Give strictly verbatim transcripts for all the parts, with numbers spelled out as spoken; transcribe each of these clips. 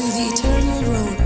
The eternal road.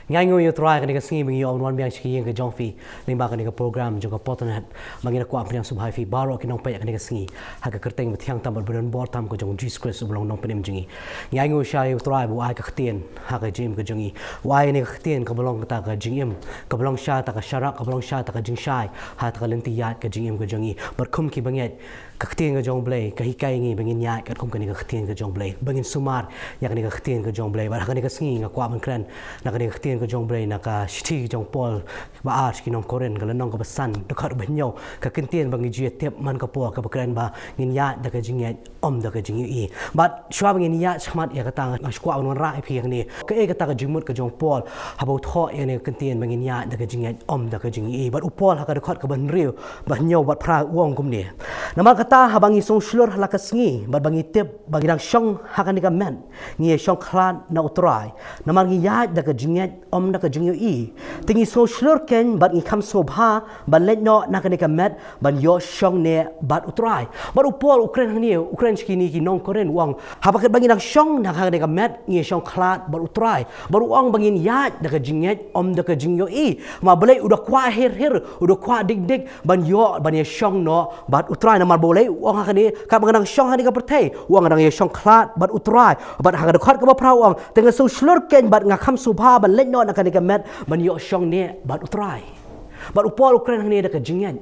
Ngi ainguh ïa U Trai ha kane ka sngi ba ngi ïoh ban wan biang sha ka ïing ka jong phi lyngba kane ka program jong ka Potternet. Ba ngi da kwah ban pdiang sngewbha ïa phi baroh ki nongpeit ha kane ka sngi ha ka kyrteng ba thiang tam bad ba don bor tam ka jong U Jisu Khrist uba long Nongpynim jong ngi. Ngi ainguh shai ïa U Trai ba u ai ka ktien ha ka jingim ka jong ngi. U ai kane ka ktien kaba long kata ka jingim, kaba long shata ka sharak, kaba long shata ka jingshai ha kata ka lynti ïaid ka jingim ka jong ngi. Bad kum ki bangeit, ka ktien ka jong U Blei ka hikai ïa ngi ba ngin ïaid katkum kane ka ktien ka jong U Blei, ba ngin sumar ïa kane ka ktien ka jong U Blei. Bad ha kane ka sngi nga kwah ban kren na kane ka ktien ka jong U Blei na ka shithi jong u Paul ba ar sha ki nong Korinth, ka lynnong kaba san, dkhot ba hynñiew. Ka ktien ba ngi ju ïa tip man ka por kaba kren ba ngin ïaid da ka jingngeit, ym da ka jingïohi. Bad shuwa ba ngin ïaid shakhmat ïa kata, nga kwah ban wanrah ïa phi hangne kaei kata ka jingmut ka jong u Paul haba u thoh ïa kane ka ktien ba ngin ïaid da ka jingngeit, ym da ka jingïohi. Bad u Paul ha ka dkhot kaba hynriew, ba hynñiew bad phra u ong kumne: Namar kata, haba ngi sngewshlur ha la ka sngi bad ba ngi tip ba ngi dang shong ha kane ka met, ngi ïa shong khlad na U Trai, namar ngi ïaid da ka jingngeit, ym da ka jingïohi. Te ngi sngewshlur keiñ bad ngi kham sngewbha ban leit noh na kane ka met ban ïoh shong ne bad U Trai. Bad u Paul u kren hangne, u kren sha kine ki nong Korinth, u ong, haba katba ngi dang shong na kane ka met, ngi ïa shong khlad bad U Trai. Bad u ong ba ngin ïaid da ka jingngeit, ym da ka jingïohi. Ma balei u da kwah hir hir, u da kwah dik dik ban ïoh, ban ïa shong noh bad U Trai. Namar balei u ong ha kane, katba nga dang shong ha kane ka pyrthei, u ong nga dang ïa shong khlad bad U Trai. Bad ha ka dkhot kaba phra u ong, te nga sngewshlur keiñ bad nga kham sngewbha ban leit noh na kane ka met ban ïoh shong ne bad U Trai. Bad u Paul u kren hangne da ka jingngeit.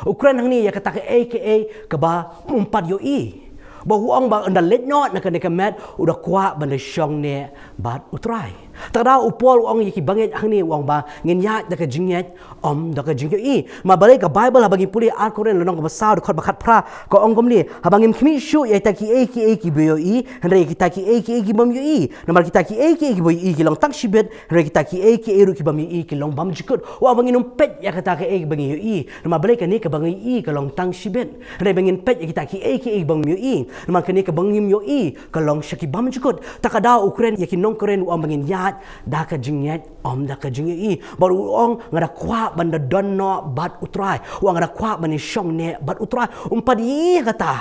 U kren hangne ïa kata kaei kaei kaba um pat ïohi. Ba u ong ba ynda leit noh na kane ka met, u da kwah ban da shong ne bad U Trai. Te ka daw u Paul u ong ïa ki bangeit hangne, u ong ba ngin ïaid da ka jingngeit, ym da ka jingïohi. Ma balei ka Baibl, haba ngi pule Ar Korinth lynnong kaba saw, dkhot ba khatphra, ka ong kumne: Haba ngim khmih shuh ïa kita kiei kiei kiba ïohi, hynrei ïa kita kiei kiei ki bym ïohi. Namar kita kiei kiei kiba ïohi ki long tang shibit, hynrei kita kiei kiei ruh ki bym ïohi ki long bymjukut. U ong ba ngin ym peit ïa kata kaei ba ngi ïohi, namar balei kane kaba ngi ïohi ka long tang shibit. Hynrei ba ngin peit ïa kita kiei kiei ba ngim ïohi, namar kane kaba ngim ïohi ka long sha ki bymjukut. Te ka daw u kren ïa ki nong Korinth, u ong ba ngin ïaid da ka jingngeit, ym da ka jingïohi. Bad u ong nga da kwah ban da don noh bad U Trai. U ong nga da kwah ban ïa shong ne bad U Trai. Um pat ïohi ha kata.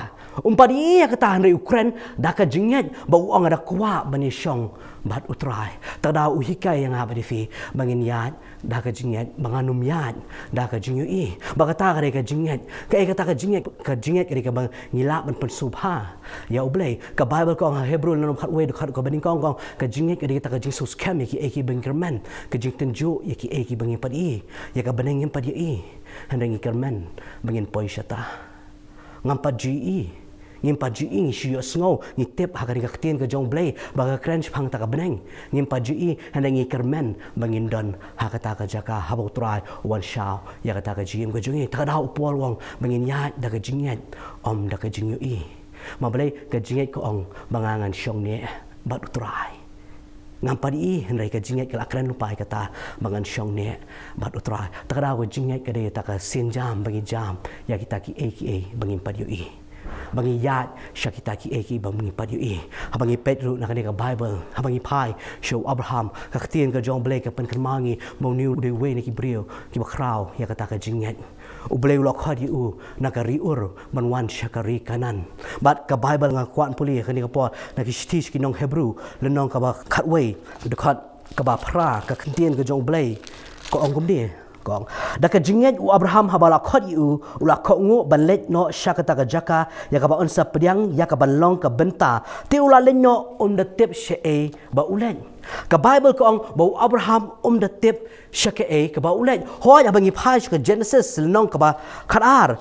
Um pat ïohi ha kata, hynrei u kren da ka jingngeit, ba u ong nga da kwah ban ïa shong bad U Trai. Te ka daw u hikai ïa nga bad ïa phi ba ngin ïaid da ka jingngeit, ba ngan ym ïaid da ka jingïohi. Ba kata ka dei ka jingngeit. Kaei kata ka jingngeit? Ka jingngeit ka dei kaba ngi lah ban pynsngewbha ïa U Blei. Ka Baibl ka ong ha Hebru lynnong khatwei, dkhot kaba nyngkong, ka ong, ka jingngeit ka dei kata ka jingsngewskhem ïa kiei kiei ba ngi kyrmen, ka jingtynjuh ïa kiei kiei ba ngim pat ïohi. Ïa ka bneng ngim pat ïohi, hynrei ngi kyrmen ba ngin poi shata. Ngam pat ju ïohi, ngim pat ju ïohi, ngi shu ïohsngew, ngi tip ha kane ka ktien ka jong U Blei ba ka kren shaphang kata ka bneng. Ngim pat ju ïohi, hynrei ngi kyrmen ba ngin don ha kata ka jaka haba U Trai u wan shaw ïa kata ka jingim ka jong ngi. Te ka daw u Paul u ong ba ngin ïaid da ka jingngeit, ym da ka jingïohi. Ma balei? Ka jingngeit ka ong ba nga ngan shong ne bad U Trai. Ngam pat ïohi, hynrei ka jingngeit ka la kren lypa ïa kata ba ngan shong ne bad U Trai. Te ka daw ka jingngeit ka dei kata ka sienjam ba ngi jam ïa kita kiei kiei ba ngim pat ïohi, ba ngi ïaid sha kita kiei kiei ba ngim pat ïohi. Haba ngi peit ruh na kane ka Baibl, haba ngi phai sha u Abraham, ka ktien ka jong U Blei ka pynkynmaw ïa ngi ba une u dei uwei na ki briew kiba khraw ïa kata ka jingngeit. U Blei u la khot ïa u na ka ri Ur ban wan sha ka ri Kanaan. Bad ka Baibl, nga kwah pule ha kane ka por na ki shithi sha ki nong Hebru, lynnong kaba khatwei, dkhot kaba phra, ka ktien ka jong U Blei ka ong kumne, ka ong: Da ka jingngeit u Abraham, haba la khot ïa u, u la kohnguh ban leit noh sha kata ka jaka ïa kaba un sa pdiang ïa ka ban long ka bynta. Te u la leit noh, um da tip shaei ba u leit. Ka Baibl ka ong ba u Abraham um da tip sha kaei kaba u leit. Hooid, haba ngi phai sha ka Genesis lynnong kaba khatar,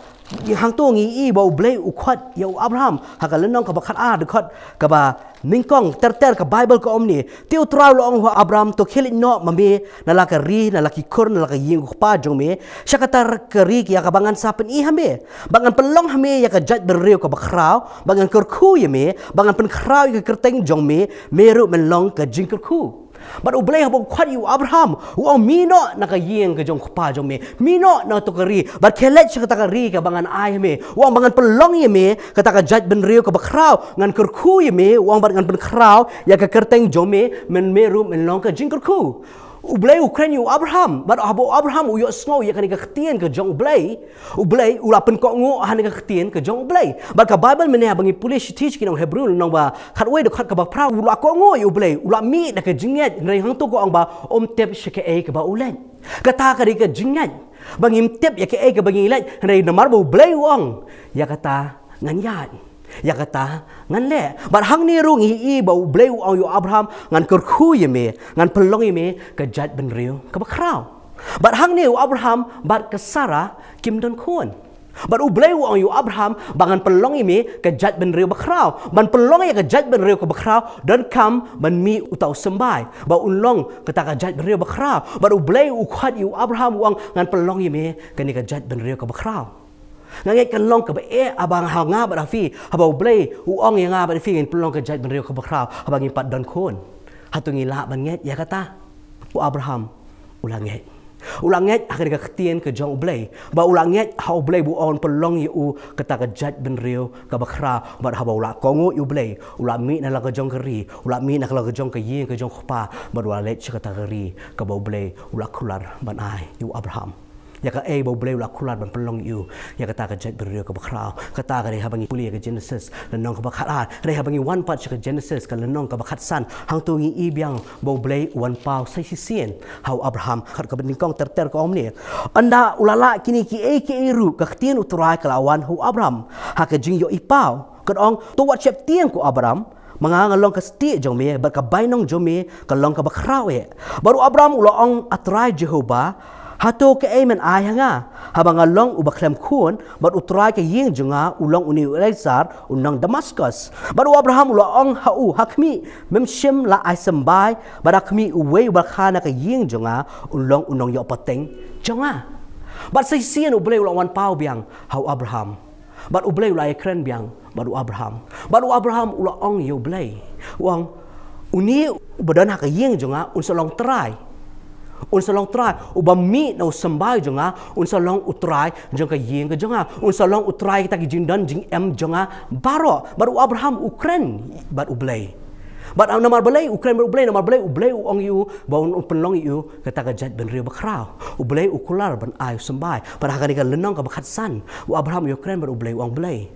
hangto ngi ïohi ba U Blei u khot ïa u Abraham ha ka lynnong kaba khatar, dkhot kaba nyngkong ter ter, ka Baibl ka ong kumne: Te U Trai u la ong ha u Abraham, to khie leit noh ma me na la ka ri, na la ki khun, na la ka ïing u kpa jong me, sha kata ka ri ïa kaba ngan sa pyni ha me, ba ngan pynlong ha me ïa ka jaitbynriew kaba khraw, ba ngan kyrkhu ïa me, ba ngan pynkhraw ïa ka kyrteng jong me, me ruh men long ka jingkyrkhu. Bad U Blei haba u khot ïa u Abraham, u ong, mih noh na ka ïing ka jong u kpa jong me, mih noh na kato ka ri, bad khie leit sha kata ka ri kaba ngan ai ha me. U ong ba ngan pynlong ïa me kata ka jaitbynriew kaba khraw, ngan kyrkhu ïa me, u ong, bad ngan pynkhraw ïa ka kyrteng jong me, men, me ruh men long ka jingkyrkhu. U Blei u kren ïa u Abraham, bad haba u Abraham u ïohsngew ïa kane ka ktien ka jong u Blei, u Blei u la pynkohnguh ha kane ka ktien ka jong u Blei. Bad ka Baibl mynne haba ngi pule shithi sha ki nong Hebru lynnong ba khatwei dkhot kaba phra, u la kohnguh ïa u Blei, u la mih da ka jingngeit, hynrei hangto ka ong ba um tip sha kaei kaba u leit. Kata ka dei ka jingngeit, ba ngim tip ïa kaei kaba ngi leit, hynrei namar ba u Blei u ong, ïa kata ngan ïaid, ïa kata ngan leh. Bad hangne ruh ngi i ba u Blei u ong ïa u Abraham, ngan kyrkhu ïa me, ngan pynlong ïa me ka jaitbynriew kaba khraw. Bad hangne u Abraham bad ka Sara kim don khun. Bad u Blei u ong ïa u Abraham ba ngan pynlong ïa me ka jaitbynriew bakhraw. Ban pynlong ïa ka jaitbynriew kaba khraw, donkam ban mih uta u symbai ba un long kata ka jaitbynriew bakhraw. Bad u Blei u khot ïa u Abraham, u ong, ngan pynlong ïa me kane ka jaitbynriew kaba khraw. Nga ngeit kan long kaba eh haba nga, ha nga bad ha phi, haba u Blei u ong ïa nga bad phi ngin pynlong ka jaitbynriew kaba khraw haba ngim pat don khun. Hato ngi lah ban ngeit ïa kata? U Abraham u la ngeit. U la ngeit ha kane ka ktien ka jong u Blei, ba u la ngeit ha u Blei ba u ong un pynlong ïa u kata ka jaitbynriew kaba khraw. Bad haba u la kohnguh ïa u Blei, u la mih na la ka jong ka ri, u la mih na la ka jong ka ïing ka jong u kpa, bad u la leit sha kata ka ri kaba u Blei u la kular ban ai ïa u Abraham. Ïa kaei ba u Blei u la kular ban pynlong ïa u ïa kata ka jaitbynriew kaba khraw. Kata ka dei haba ngi pule ïa ka Genesis lynnong kaba khatar. Hynrei haba ngi wan pat sha ka Genesis ka lynnong kaba khatsan, hangto ngi i biang ba u Blei u wan paw sa shisien ha u Abraham. Khat kaba nyngkong ter ter ka ong mynne: Ynda u la lah kine kiei kiei ruh, ka ktien u Trai ka la wan ha u Abraham ha ka jingïohi paw, ka ong, to wat sheptieng, ko Abraham, ma nga nga long ka stieh jong me, bad ka bainong jong me ka long kaba khraw eh. Bad u Abraham u la ong, A Trai Jehobah, hato kaei men ai ha nga, haba nga long uba khlem khun, bad u trai ka ïing jong nga u long une u Eliezer u nong Damaskus? Bad u Abraham u la ong ha u, Ha khmih, mem shym la ai symbai, bad ha khmih, uwei uba kha na ka ïing jong nga un long u nongïoh pateng jong nga. Bad sa shisien u Blei u la wan paw biang ha u Abraham. Bad u Blei u la ïakren biang bad u Abraham. Bad u Abraham u la ong ïa u Blei, u ong, Une uba don ha ka ïing jong nga un sa long trai. Un sa long trai. Uba mih na u symbai jong nga un sa long u trai jong ka ïing ka jong nga. Un sa long u trai kata ki jingdon jingem jong nga baroh. Bad u Abraham u kren bad u Blei. Bad namar balei u kren bad u Blei? Namar balei? U Blei u ong ïa u ba un, un pynlong ïa u kata ka jaitbynriew bakhraw. U Blei u kular ban ai u symbai. Bad ha kane ka lynnong kaba khatsan, u Abraham u ïakren bad u Blei, u ong, Blei,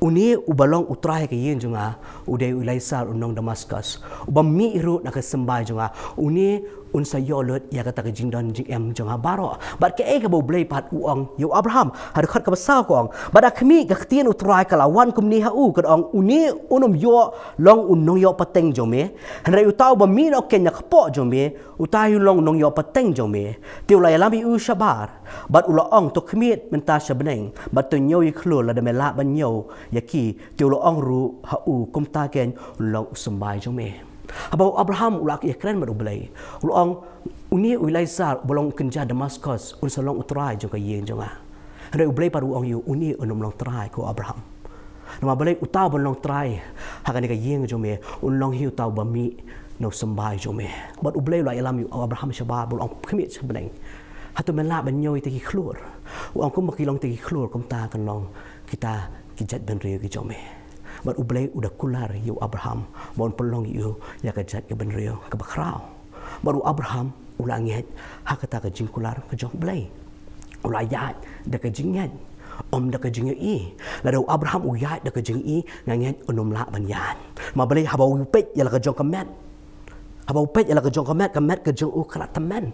une uba long u trai ka ïing jong nga u dei u Eliezer u nong Damaskus, uba mih ruh na ka symbai jong nga. Une un sa ïoh lut ïa kata ka jingdon jingem jong nga baroh. Bad kaei kaba u Blei pat u ong ïa u Abraham? Ha dkhot kaba saw ka ong, Bad ha khmih, ka ktien u Trai ka la wan kumne ha u, ka ong, Une un ym ïoh long u nongïoh pateng jong me, hynrei uta uba mih na u kynja kpoh jong me, uta hi u long u nongïoh pateng jong me. Te u la ïalam ïa u shabar bad u la ong, To khmied mynta sha bneng bad to ñiew ïa ki khlur, lada me lah ban ñiew ïa ki. Te u la ong ruh ha u, Kumta keiñ un long u symbai jong me. Haba u Abraham u la ïakren bad u Blei, u la ong, Une u Eliezer uba long u kynja Damaskus un sa long u trai jong ka ïing jong nga. Hynrei u Blei pat u ong ïa u, Une un ym long trai, ko Abraham. Namar balei? Uta uban long trai ha kane ka ïing jong me un long hi uta uba mih na u symbai jong me. Bad u Blei u la ïalam ïa u Abraham shabar bad u ong, Khmied sha bneng. Hato me lah ban ñiew ïa kita ki khlur? U ong, Kumba ki long kita ki khlur, kumta kan long kita ki jaitbynriew ki jong me. Bad u Blei u da kular ïa u Abraham ba un pynlong ïa u ïa ka jaitbynriew kaba khraw. Bad u Abraham u la ngeit ha kata ka jingkular ka jong u Blei. U la ïaid da ka jingngeit, ym da ka jingïohi. Lada u Abraham u ïaid da ka jingïohi, nga ngeit un ym lah ban ïaid. Namar balei? Haba u peit ïa la ka jong ka met, haba u peit ïa la ka jong ka met, ka met ka jong u ka la tymmen.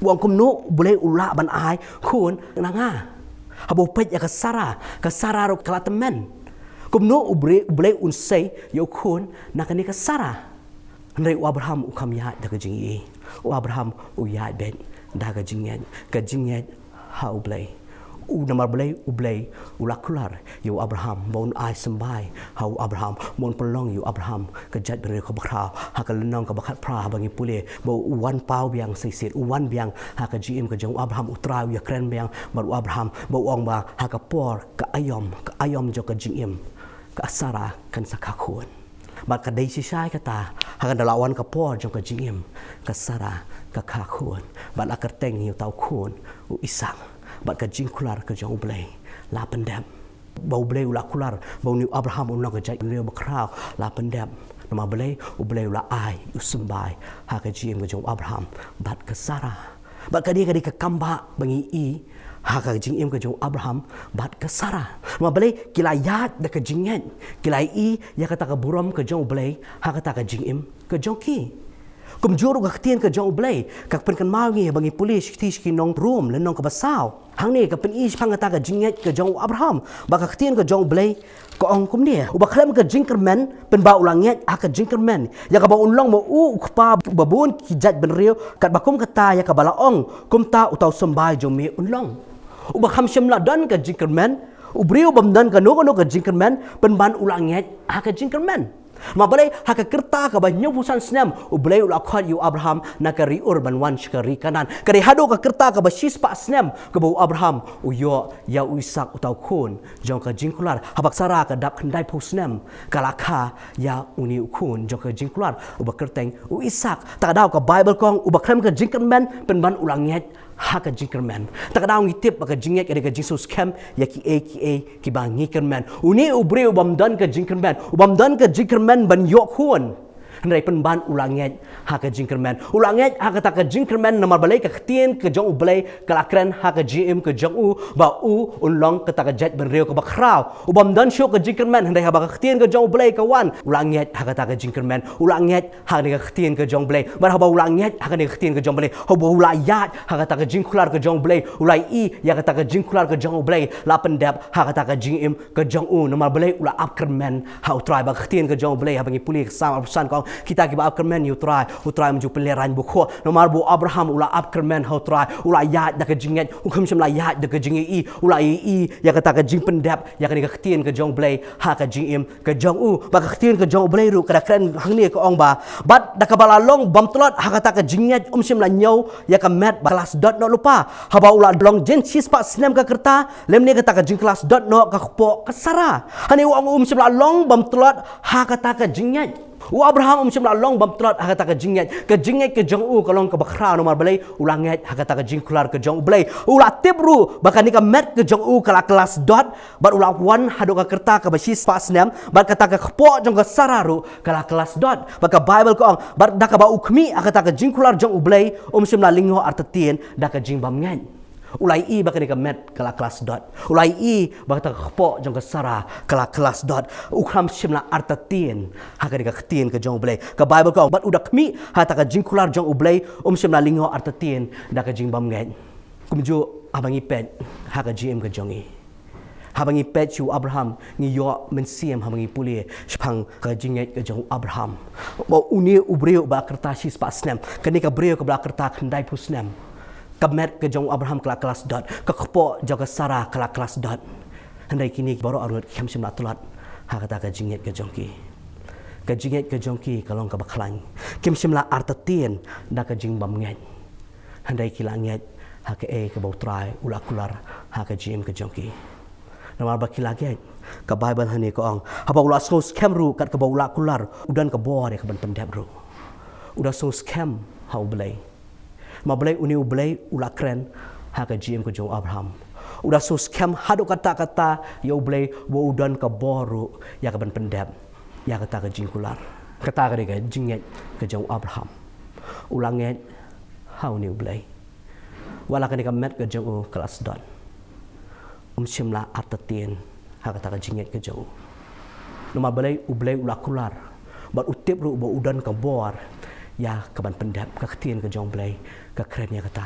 U ong, Kumno u Blei u lah ban ai khun na nga? Haba u peit ïa ka Sara, ka Sara ruh ka la tymmen. Kumno u Blei, u Blei un sei ïa u khun na kane ka Sara? Hynrei u Abraham u kham ïaid da ka jingïohi. U Abraham u ïaid beit da ka jingngeit, ka jingngeit ha u Blei. U, namar balei? U Blei u la kular ïa u Abraham ba un ai symbai ha u Abraham, ba un pynlong ïa u Abraham ka jaitbynriew kaba khraw. Ha ka lynnong kaba khatphra haba ngi pule, ba u wan paw biang sa shisien, u wan biang ha ka jingim ka jong u Abraham, u Trai u ïakren biang bad u Abraham, ba u ong ba ha ka por ka aïom, ka aïom jong ka jingim, ka Sara kan sa kha khun. Bad ka dei shisha ïa kata, ha kaba la wan ka por jong ka jingim, ka Sara ka kha khun. Bad la kyrteng ïa uta u khun u Isaak. Bad ka jingkular ka jong u Blei la pyndep. ba U Blei u la kular ba une u Abraham un long ka jaitbynriew bakhraw, la pyndep. Namar balei? U Blei u la ai u symbai ha ka jingim ka jong u Abraham bad ka Sara. Bad ka dei, ka dei ka kam ba, ba ngi i ha ka jingim ka jong u Abraham bad ka Sara. Namar balei? Ki la ïaid da ka jingngeit, ki la i ïa kata ka burom ka jong U Blei ha kata ka jingim ka jong ki. Kumjuh ruh ka ktien ka jong U Blei ka pynkynmaw ngi, ba ngi pule shikti sha ki nong Rom, lynnong kaba saw. Hangne ka pyni shaphang kata ka jingngeit ka jong u Abraham, ba ka ktien ka jong U Blei ka ong kumne: Uba khlem ka jingkyrmen, pynban u la ngeit ha ka jingkyrmen, ïa kaba un long ma u u kpa ba bun ki jaitbynriew, katba kum kata ïa kaba la ong, kumta uta u symbai jong me un long. Uba kham shym la don ka jingkyrmen, u briew bym don kano kano ka jingkyrmen, pynban u la ngeit ha ka jingkyrmen. Namar balei? Ha ka rta kaba hynñiewphew san snem U Blei u la khot ïa u Abraham na ka ri Ur ban wan sha ka ri Kanaan. Ka dei haduh ka rta kaba shispah snem kaba u Abraham u ïoh ïa u Isaak, uta u khun jong ka jingkular. Haba ka Sara ka dap khyndaiphew snem, ka la kha ïa une u khun jong ka jingkular uba kyrteng u Isaak. Ta ka daw ka Baibl ka ong, uba khlem ka jingkyrmen, pynban u la ngeit ha ka jingkyrmen. Ta ka daw ngi tip ba ka jingngeit ka dei ka jingsngewskhem ïa kiei kiei kiba ngi kyrmen. Une u briew u bym don ka jingkyrmen, u bym don ka jingkyrmen ban ïoh khun, hynrei pynban u la ngeit ha ka jingkyrmen. U la ngeit ha kata ka jingkyrmen, namar balei? Ka ktien ka jong U Blei ka la kren ha ka jingim ka jong u ba u un long kata ka jaitbynriew kaba khraw. U bym don shuh ka jingkyrmen, hynrei haba ka ktien ka jong U Blei ka wan, u la ngeit ha kata ka jingkyrmen. U la ngeit ha kane ka ktien ka jong U Blei. Bad haba u la ngeit ha kane ka ktien ka jong U Blei, haba u la ïaid ha kata ka jingkular ka jong U Blei, u la i ïa kata ka jingkular ka jong U Blei, la pyndep ha kata ka jingim ka jong u. Namar balei? U la ap kyrmen ha U Trai. Ba ka ktien ka jong U Blei, haba ngi pule ka Salm arphew san ka ong, kita kiba ap kyrmen ïa U Trai, U Trai um ju pynlehraiñ bakhuid. Namar ba u Abraham u la ap kyrmen ha U Trai, u la ïaid da ka jingngeit, u kham shym la ïaid da ka jingïohi, u la ïohi ïa kata ka jingpyndep ïa kane ka ktien ka jong U Blei ha ka jingim ka jong u. Ba ka ktien ka jong U Blei ruh ka da kren hangne, ka ong ba, bad da kaba la long bymtlot ha kata ka jingngeit, um shym la ñiew ïa ka met ba ka la sdot noh lypa. Haba u la long jin shispah snem ka rta, lymne kata ka jingkhlad sdot noh ka kpoh ka Sara. Hangne u ong um shym la long bymtlot ha kata ka jingngeit. U Abraham um shym la long bymtlot ha kata ka jingngeit. Ka jingngeit ka jong u ka long kaba khraw, namar balei? U la ngeit ha kata ka jingkular ka jong U Blei. U la tip ruh ba kane ka met ka jong u ka la khlad sdot, bad u la wan haduh ka rta kaba shispah snem, bad kata ka kpoh jong ka Sara ruh ka la khlad sdot. Bad ka Baibl ka ong, bad da kaba u khmih ha kata ka jingkular jong U Blei, um shym la lyngngoh artatien da ka jingbymngeit. U la ïohi ba kane ka met ka la khlad sdot. U la ïohi ba kata ka kpoh jong ka Sara ka la khlad sdot. U kham shym la artatien ha kane ka ktien ka jong U Blei. Ka Baibl ka ong, bad u da khmih ha kata ka jingkular jong U Blei, um shym la lyngngoh artatien da ka jingbymngeit. Kumjuh, haba ngi peit ha ka jingim ka jong ngi, haba ngi peit sha u Abraham, ngi ïoh mynsiem haba ngi pule shaphang ka jingngeit ka jong u Abraham. Ba une u briew ba la rta shispah snem, kane ka briew kaba la rta khyndaiphew snem, ka met ka jong u Abraham ka la khlad sdot, ka kpoh jong ka Sara ka la khlad sdot. Hynrei kine baroh arngut kim shym la tlot ha kata ka jingngeit ka jong ki. Ka jingngeit ka jong ki ka long kaba khlaiñ. Kim shym la artatien da ka jingbymngeit. Hynrei ki la ngeit ha kaei kaba U Trai u la kular ha ka jingim ka jong ki. Namar ba ki la ngeit, ka Baibl hangne ka ong, haba u la sngewskhem ruh kat kaba u la kular, u don ka bor ïa ka ban pyndep ruh. U da sngewskhem ha U Blei. Namar balei? Une U Blei u la kren ha ka jingim ka jong u Abraham. U da sngewskhem haduh katta katta ïa U Blei ba u don ka bor ruh ïa ka ban pyndep ïa kata ka jingkular. Kata ka dei ka jingngeit ka jong u Abraham. U la ngeit ha une U Blei. Wat la kane ka met ka jong u ka la sdot, um shym la artatien ha kata ka jingngeit ka jong u. Namar balei? U Blei u la kular. Bad u tip ruh ba u don ka bor ïa ka ban pyndep. Ka ktien ka jong U Blei ka kren ïa kata.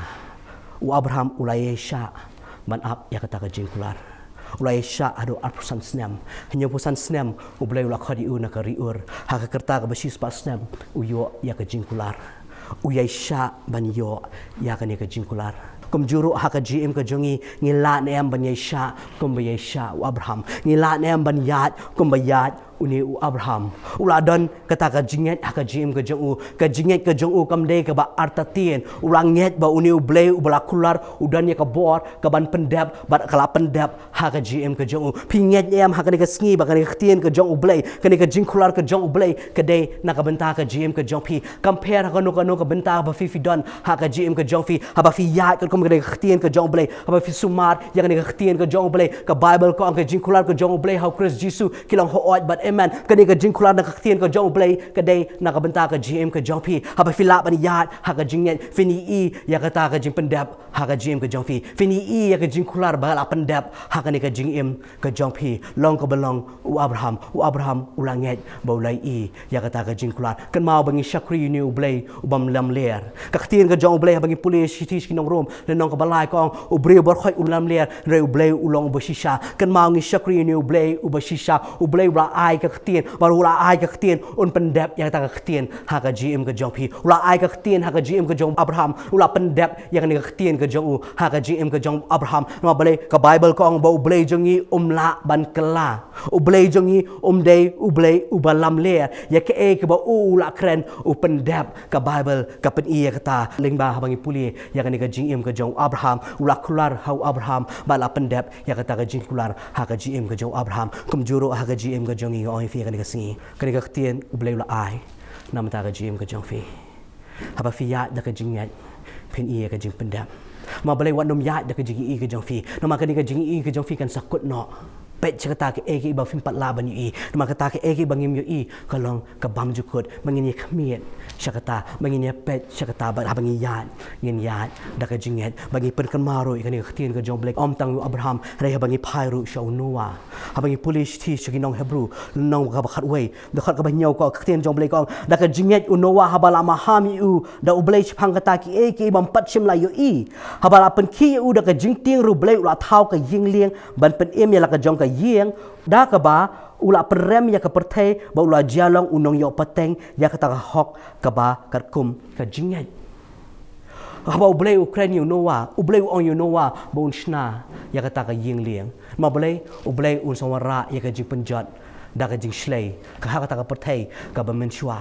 U Abraham u la ïaishah ban ap ïa kata ka jingkular. U la ïaishah haduh arphew san snem. Hynñiewphew san snem U Blei u la khot ïa u na ka ri Ur. Ha ka rta kaba shispah snem u ïoh ïa ka jingkular. U ïaishah ban ïoh ïa kane ka jingkular. Kumjuh ruh ha ka jingim ka jong ngi, ngi lah ne em ban ïaishah kumba ïaishah u Abraham? Ngi lah ne em ban ïaid kumba ïaid Une u Abraham u la don kata ka jingngeit ha ka jingim ka jong u. Ka jingngeit ka jong u kam dei kaba artatien. U la ngeit ba une u Blei uba la kular u don ïa ka bor kaban pyndep bad ka la pyndep ha ka jingim ka jong u. Phi ngeit em ha kane ka sngi ba kane ka ktien ka jong u Blei, kane ka jingkular ka jong u Blei ka dei na ka bynta ka jingim ka jong phi? Kam pher ha kano kano ka bynta ba phi phi don ha ka jingim ka jong phi, haba phi ïaid katkum kane ka ktien ka jong u Blei, haba phi sumar ïa kane ka ktien ka jong u Blei. Ka Baibl ka ong ka jingkular ka jong u Blei ha u Khrist Jisu ki long hooid bad amen. Kane ka jingkular na ka ktien ka jong u Blei ka dei na ka bynta ka jingim ka jong phi. Haba phi lah ban ïaid ha ka jingngeit, phin ïohi ïa kata ka jingpyndep ha ka jingim ka jong phi. Phin ïohi ïa ka jingkular ba la pyndep ha kane ka jingim ka jong phi. Long kaba long u Abraham. U Abraham u la ngeit bad u la ïohi ïa kata ka jingkular. Kynmaw ba ngi shakri ïa une u Blei ubym lamler. Ka ktien ka jong u Blei haba ngi pule shithi sha ki nong Rom, lynnong kaba lai ka ong, u briew baroh khoit u lamler, hynrei u Blei u long uba shisha. Kynmaw ngi shakri ïa une u Blei uba shisha, u Blei u la ai ka ktien, bad u la ai ka ktien un pyndep ïa kata ka ktien ha ka jingim ka jong phi. U la ai ka ktien ha ka jingim ka jong u Abraham, u la pyndep ïa kane ka ktien ka jong u ha ka jingim ka jong u Abraham. Namar balei? Ka Baibl ka ong ba u Blei jong ngi um lah ban kylla. U Blei jong ngi um dei u Blei uba lamler. Ïa kaei kaba u u la kren u pyndep. Ka Baibl ka pyni ïa kata. Lyngba haba ngi pule ïa kane ka jingim ka jong u Abraham, u la kular ha u Abraham bad la pyndep ïa kata ka jingkular ha ka jingim ka jong u Abraham. Kumjuh ruh ha ka jingim ka jong ngi, nga ong ïa phi kane ka sngi, kane ka ktien u Blei u la ai na ka bynta ka jingim ka jong phi. Haba phi ïaid da ka jingngeit, phin ïohi ïa ka jingpyndep. Namar balei? Wat nym ïaid da ka jingïohi ka jong phi. Namar kane ka jingïohi ka jong phi kan sa kut noh. Peit sha kata kaei kaei ba phim pat lah ban ïohi. Namar kata kaei kaei ba ngim ïohi ka long ka bymjukut. Ba ngin ïa khmied sha kata, ba ngin ïa peit sha kata, bad haba ngi ïaid, ngin ïaid da ka jingngeit. Ba ngi pynkynmaw ruh ïa kane ka ktien ka jong u Blei, ym tang u Abraham, hynrei haba ngi phai ruh sha u Noah. Haba ngi pule shithi sha ki nong Hebru, lynnong kaba khatwei, dkhot kaba hynñiew, ka ktien jong u Blei ka ong, da ka jingngeit u Noah, haba la maham ïa u da u Blei shaphang kata kiei kiei bym pat shym la ïohi, haba la pynkhih ïa u da ka jingtieng ruh, u Blei u la thaw ka ïing lieng ban pynim ïa la ka jong ka ïing, da kaba u la pynrem ïa ka pyrthei, bad u la jia long u nongïoh pateng ïa kata ka hok kaba katkum ka jingngeit. Haba u Blei u kren ïa u Noah, u Blei u ong ïa u Noah ba un shna ïa kata ka ïing lieng. Namar balei? U Blei un sa wanrah ïa ka jingpynjot da ka jingshlei ha kata ka pyrthei kaba mynshuwa.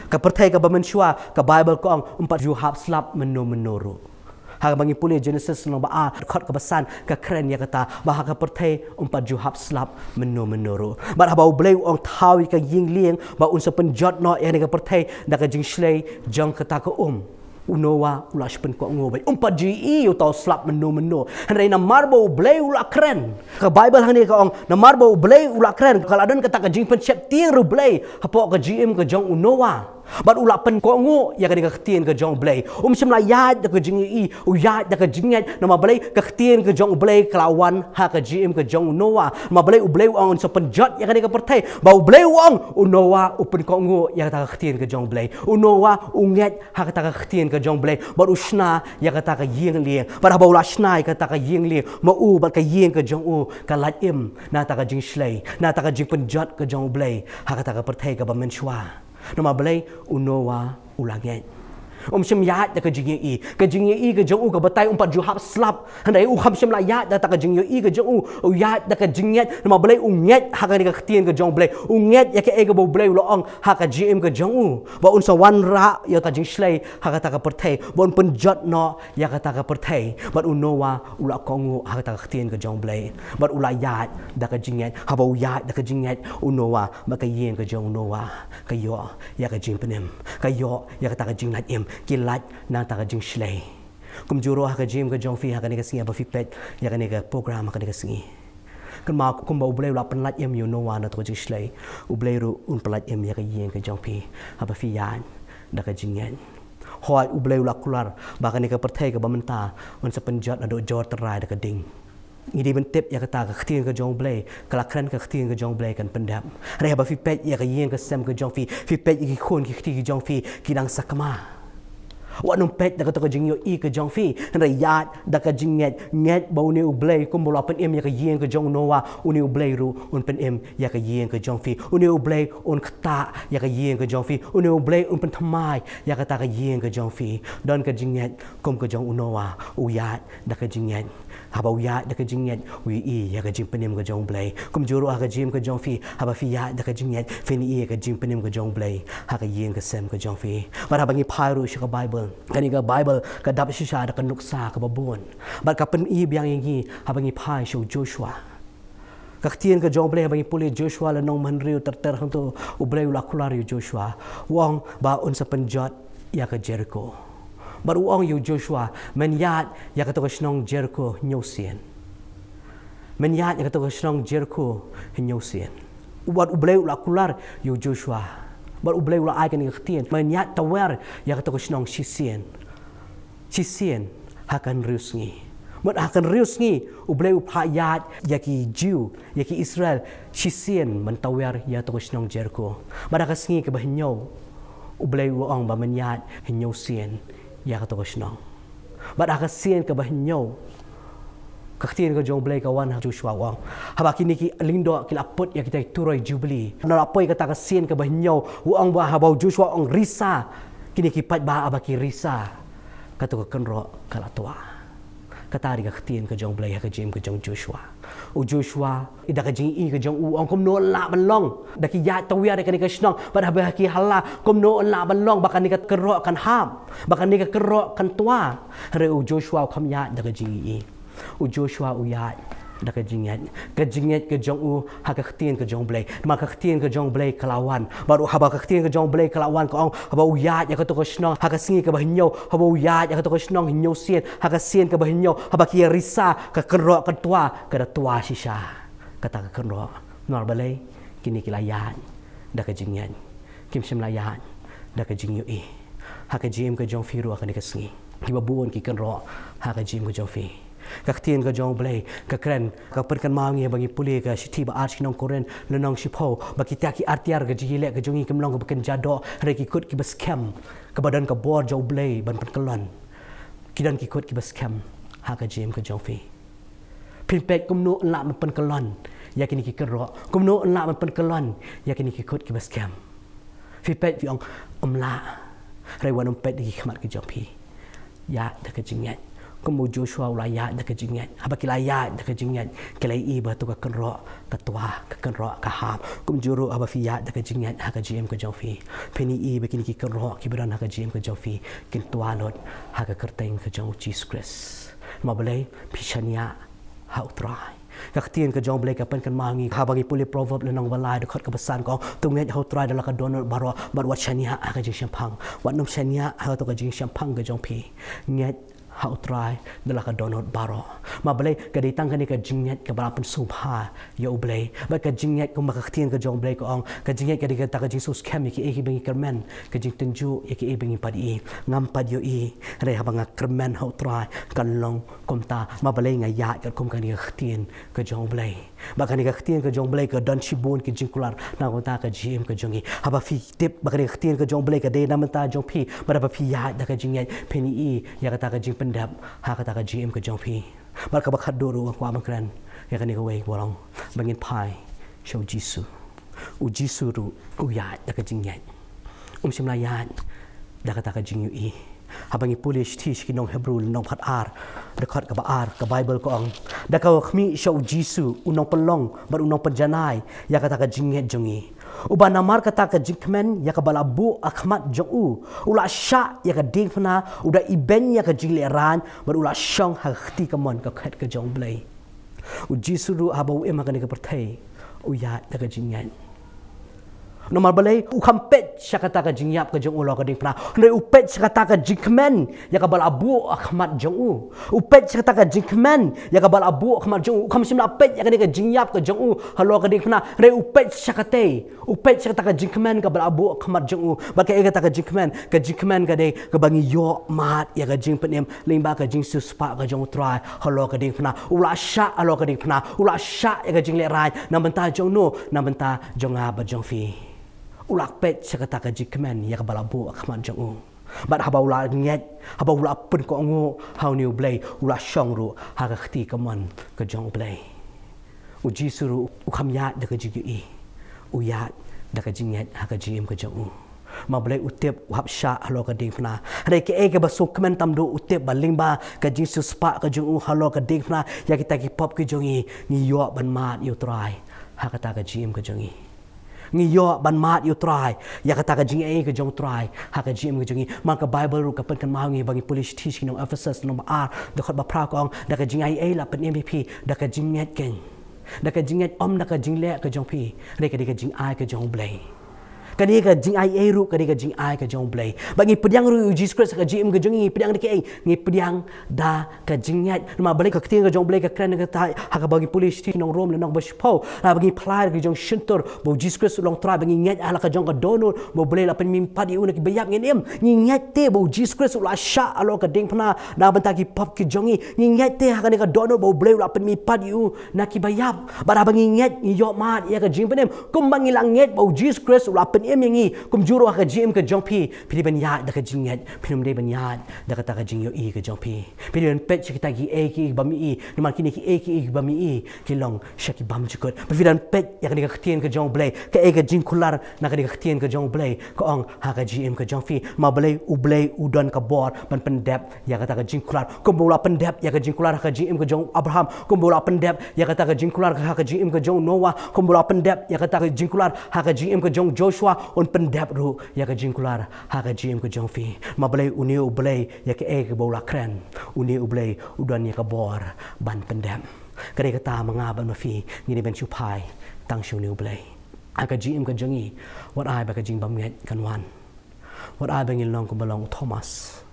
Ka pyrthei kaba mynshuwa, ka Baibl ka ong, ym pat ju hap slap mynno mynno ruh. Haba ngi pule Jenesis lynnong ba ar, dkhot kaba san, ka kren ïa kata ba ha ka pyrthei ym pat ju hap slap mynno mynno ruh. Bad haba u Blei u ong thaw ïa ka ïing lieng ba un sa pynjot noh ïa kane ka pyrthei da ka jingshlei jong kata ka um, u Noah u la shu pynkohnguh ba um pat ju ïohi ïa uta u slap mynno mynno. Hynrei namar ba u Blei u la kren, ka Baibl hangne ka ong, namar ba u Blei u la kren, ka la don kata ka jingpynsheptieng ruh u Blei hapoh ka jingim ka jong u Noah. Bad u la pynkohnguh ïa kane ka ktien ka jong u Blei. Um shym la ïaid da ka jingïohi, u ïaid da ka jingngeit. Namar balei? Ka ktien ka jong u Blei ka la wan ha ka jingim ka jong u Noah. Namar balei? U Blei u ong un sa pynjot ïa kane ka pyrthei. Bad u Blei u ong, u Noah u pynkohnguh ïa kata ka ktien ka jong u Blei. U Noah u ngeit ha kata ka ktien ka jong u Blei, bad u shna ïa kata ka ïing lieng. Bad haba u la shna ïa kata ka ïing lieng, ma u bad ka ïing ka jong u ka lait im na kata ka jingshlei, na kata ka jingpynjot ka jong u Blei ha kata ka pyrthei kaba mynshuwa. Namar balei? U Noah u la ngeit. Um shym ïaid da ka jingïohi. Ka jingïohi ka jong u ka batai um pat ju hap slap. Hynrei u kham shym la ïaid da kata ka jingïohi ka jong u. U ïaid da ka jingngeit. Namar balei? U ngeit ha kane ka ktien ka jong u Blei. U ngeit ïa kaei kaba u Blei u la ong ha ka jingim ka jong u, ba un sa wanrah ïa ka jingshlei ha kata ka pyrthei, ba un pynjot noh ïa kata ka pyrthei. Bad u Noah u la kohnguh ha kata ka ktien ka jong u Blei. Bad u la ïaid da ka jingngeit. Haba u ïaid da ka jingngeit u Noah, bad ka ïing ka jong u Noah ka ïoh ïa ka jingpynim, ka ïoh ïa kata ka jinglait im, ki lait na kata ka jingshlei. Kumjuh ruh ha ka jingim ka jong phi ha kane ka sngi haba phi peit ïa kane ka program ha kane ka sngi. Kynmaw, kumba u Blei u la pynlait im ïa u Noah na kata ka jingshlei, u Blei ruh un pynlait im ïa ka ïing ka jong phi haba phi ïaid da ka jingngeit. Hooid, u Blei u la kular ba kane ka pyrthei kaba mynta un sa pynjot naduh jor tynrai da ka ding. Ngi dei ban tip ïa kata, ka ktien ka jong u Blei, ka la kren, ka ktien ka jong u Blei kan pyndep. Hynrei haba phi peit ïa ka ïing ka sem ka jong phi, phi peit ïa ki khun ki kti ki jong phi, ki dang sakma. Wat nym peit da kato ka jingïohi ka jong phi, hynrei ïaid da ka jingngeit, ngeit ba une u Blei kumba u la pynim ïa ka ïing ka jong u Noah, une u Blei ruh un pynim ïa ka ïing ka jong phi. Une u Blei un ktah ïa ka ïing ka jong phi. Une u Blei un pynthymmai ïa kata ka ïing ka jong phi. Don ka jingngeit kum ka jong u Noah, u ïaid da ka jingngeit. Haba u ïaid da ka jingngeit, u ïohi ïa ka jingpynim ka jong U Blei. Kumjuh ruh ha ka jingim ka jong phi, haba phi ïaid da ka jingngeit, phin ïohi ïa ka jingpynim ka jong U Blei ha ka ïing ka sem ka jong phi. Bad haba ngi phai ruh sha ka Baibl, kane ka Baibl ka dap shisha da ka nuksa kaba bun. Bad ka pyni biang ïa ngi haba ngi phai sha u Joshua. Ka ktien ka jong U Blei haba ngi pule Joshua lynnong hynriew, ter ter hangto, U Blei u la kular ïa u Joshua, u ong ba un sa pynjot ïa ka Jeriko. Bad u ong ïa u Joshua, men ïaid ïa kato ka shnong Jeriko hynñiew sien. Men ïaid ïa kato ka shnong Jeriko hynñiew sien. Bad U Blei u la kular ïa u Joshua. Bad U Blei u la ai kane ka ktien, men ïaid tawiar ïa kato ka shnong shisien. Shisien ha ka hynriew sngi. Bad ha ka hynriew sngi U Blei u phah ïaid ïa ki Jiw, ïa ki Israel, shisien ban tawiar ïa kato ka shnong Jeriko. Bad ha ka sngi kaba hynñiew U Blei u ong ba men ïaid hynñiew sien ïa kato ka shnong. Bad ha ka sien kaba hynñiew, ka ktien ka jong U Blei ka wan ha Joshua, u ong, haba kine ki lyngdoh ki la put ïa kita ki turoi Jubili, na la poi kata ka sien kaba hynñiew, u ong ba haba u Joshua u ong risa, kine ki paidbah haba ki risa, kato ka kynroh ka la twa. Kata dei ka ktien ka jong U Blei ha ka jingim ka jong u Joshua. U Joshua, da ka jingïohi ka jong u, u ong kumno lah ban long, da ki ïaid tawiar ïa kane ka shnong, bad haba ki hala, kumno lah ban long ba kane ka kynroh kan hap, ba kane ka kynroh kan twa. Hynrei u Joshua u kham ïaid da ka jingïohi. U Joshua u ïaid da ka jingngeit. Ka jingngeit ka jong u ha ka ktien ka jong U Blei. Namar ka ktien ka jong U Blei ka la wan. Bad haba ka ktien ka jong U Blei ka la wan, ka ong, haba u ïaid ïa kato ka shnong ha ka sngi kaba hynñiew, haba u ïaid ïa kato ka shnong hynñiew sien, ha ka sien kaba hynñiew, haba ki risa, ka kynroh ka twa, ka da twa shisha kata ka kynroh. Namar balei? Kine ki la ïaid da ka jingngeit. Kim shym la ïaid da ka jingïohi. Ha ka jingim ka jong phi ruh ha kane ka sngi, kiba bun ki kynroh ha ka jingim ka jong phi. Ka ktien ka jong U Blei ka kren, ka pynkynmaw ngi ba ngi pule ka shithi ba ar sha ki nong Korinth lynnong shiphew, ba kita ki ar tiar ka jingïaleh ka jong ngi kim long kaba kynja doh, hynrei ki kut kiba skhem, kaba don ka bor jong U Blei ban pynkyllon. Ki don ki kut kiba skhem ha ka jingim ka jong phi. Phin peit kumno lah ban pynkyllon ïa kine ki kynroh, kumno lah ban pynkyllon ïa kine ki kut kiba skhem. Phi peit phi ong, ym lah. Hynrei wat nym peit da ki khmat ka jong phi. Ïaid da ka jingngeit. Kum u Joshua u la ïaid da ka jingngeit. Haba ki la ïaid da ka jingngeit, ki la ïohi ba to ka kynroh ka twa, ka kynroh ka hap. Kumjuh ruh haba phi ïaid da ka jingngeit ha ka jingim ka jong phi, phin ïohi ba kine ki kynroh kiba don ha ka jingim ka jong phi kin twa lut ha ka kyrteng ka jong u Jisu Khrist. Namar balei? Phi shaniah ha U Trai. Ka ktien ka jong U Blei ka pynkynmaw ngi, haba ngi pule Proverb lynnong ba lai, dkhot kaba san, ka ong, to ngeit ha U Trai da la ka dohnud baroh, bad wat shaniah ha ka jingshemphang. Wat nym shaniah ha kato ka jingshemphang ka jong phi. Ngeit ha U Trai da la ka dohnud baroh. Namar balei? Ka dei tang kane ka jingngeit kaba la pynsngewbha ïa U Blei. Bad ka jingngeit, kumba ka ktien ka jong U Blei ka ong, ka jingngeit ka dei kata ka jingsngewskhem ïa kiei kiba ngi kyrmen, ka jingtynjuh ïa kiei ba ngi pat ïohi. Ngam pat ïohi, hynrei haba nga kyrmen ha U Trai, kan long kumta. Namar balei? Nga ïaid katkum kane ka ktien ka jong U Blei. Bad kane ka ktien ka jong U Blei ka don shibun ki jingkular na ka bynta ka jingim ka jong ngi. Haba phi tip ba kane ka ktien ka jong U Blei ka dei na ka bynta jong phi, bad haba phi ïaid da ka jingngeit, phin ïohi ïa kata ka jingpyndep ha kata ka jingim ka jong phi. Bad kaba khatduh ruh, nga kwah ban kren ïa kane kawei, ka long ba ngin phai sha u Jisu. U Jisu ruh u ïaid da ka jingngeit. Um shym la ïaid da kata ka jingïohi. Haba ngi pule shithi sha ki nong Hebru lynnong ba khatar, dkhot kaba ar, ka Baibl ka ong, da kaba khmih sha u Jisu, u nongpynlong bad u nongpynjanai ïa kata ka jingngeit jong ngi, uba namar kata ka jingkmen ïa kaba la buh ha khmat jong u, u la shah ïa ka diengphna, u da ibeiñ ïa ka jinglehrain, bad u la shong ha ka kti kamon ka khet ka jong U Blei. U Jisu ruh haba u im ha kane ka pyrthei, u ïaid da ka jingngeit. Namar balei? U kham peit sha kata ka jingïap ka jong u halor ka diengphna, hynrei u peit sha kata ka jingkmen ïa kaba la buh ha khmat jong u. U peit sha kata ka jingkmen ïa kaba la buh ha khmat jong u. U kham shym la peit ïa kane ka jingïap ka jong u halor ka diengphna, hynrei u peit sha katei. U peit sha kata ka jingkmen kaba la buh ha khmat jong u. Bad kaei kata ka jingkmen? Ka jingkmen ka dei kaba ngi ïohmad ïa ka jingpynim lyngba ka jingsiewspah ka jong U Trai halor ka diengphna. U la shah halor ka diengphna, u la shah ïa ka jinglehrain. Na ka bynta jong no? Na ka bynta jong nga bad jong phi. U la peit sha kata ka jingkmen ïa kaba la buh ha khmat jong u. Bad haba u la ngeit, haba u la pynkohnguh ha une U Blei, u la shong ruh ha ka kti kamon ka jong U Blei. U Jisu ruh u kham ïaid da ka jingïohi. U ïaid da ka jingngeit ha ka jingim ka jong u. Ma Blei u tip u hap shah halor ka diengphna. Hynrei kaei kaba sngewkmen tam duh u tip ba lyngba ka jingsiewspah ka jong u halor ka diengphna ïa kita ki pop ki jong ngi, ngi ïoh ban mad ïa u Trai ha kata ka jingim ka jong ngi. Ngi ïoh ban mad ïa u Trai ïa kata ka jingaiei ka jong u Trai ha ka jingim ka jong ngi. Man ka Baibl ruh ka pynkynmaw ngi ba ngi pule shithi sha ki nong Ephesus lynnong ba ar dkhot ba phra ka ong, da ka jingaiei la pynim ïa phi da ka jingngeit keiñ. Da ka jingngeit, ym da ka jingleh ka jong phi, hynrei ka dei ka jingai ka jong U Blei. Kane ka jingaiei ruh ka dei ka jingai ka jong U Blei. Ba ngi pdiang ruh ïa u Jisu Khrist ha ka jingim ka jong ngi, ngi pdiang da kaei? Ngi pdiang da ka jingngeit. Namar balei ka ktien ka jong U Blei ka kren kata ha kaba ngi pule shithi ki nong Rom lynnong ba shiphew, la ba ngi phla da ka jong shyntur ba u Jisu Khrist u long Trai, ba ngi ngeit ha la ka jong ka dohnud ba U Blei u la pynmihpat ïa u na kiba ïap, ngin im. Ngi ngeit te ba u Jisu Khrist u la shah halor ka diengphna na ka bynta ki pop ki jong ngi. Ngi ngeit te ha kane ka dohnud ba U Blei u la pynmihpat ïa u na kiba ïap. Bad haba ngi ngeit, ngi ïoh mad ïa ka jingpynim. Kumba ngi la ngeit ba u Jisu Khrist u la pynim ïa ngi, kumjuh ruh ha ka jingim ka jong phi, phi dei ban ïaid da ka jingngeit, phim dei ban ïaid da kata ka jingïohi ka jong phi. Phi dei ban peit sha kita kiei kiei kiba mih, namar kine kiei kiei kiba mih ki long sha ki bymjukut. Phi dei ban peit ïa kane ka ktien ka jong U Blei, kaei ka jingkular na kane ka ktien ka jong U Blei ka ong ha ka jingim ka jong phi. Ma balei? U Blei u don ka bor ban pyndep ïa kata ka jingkular. Kumba u la pyndep ïa ka jingkular ha ka jingim ka jong u Abraham, kumba u la pyndep ïa kata ka jingkular ha ka jingim ka jong u Noah, kumba u la pyndep ïa kata ka jingkular ha ka jingim ka jong u Joshua, un pyndep ruh ïa ka jingkular ha ka jingim ka jong phi. Ma balei? Une U Blei, ïa kaei kaba u la kren, une U Blei u don ïa ka bor ban pyndep. Ka dei kata ma nga bad ma phi ngi dei ban shu phai tang sha une U Blei. Ha ka jingim ka jong ngi, wat ai ba ka jingbymngeit kan wan. Wat ai ba ngin long kumba long u Thomas.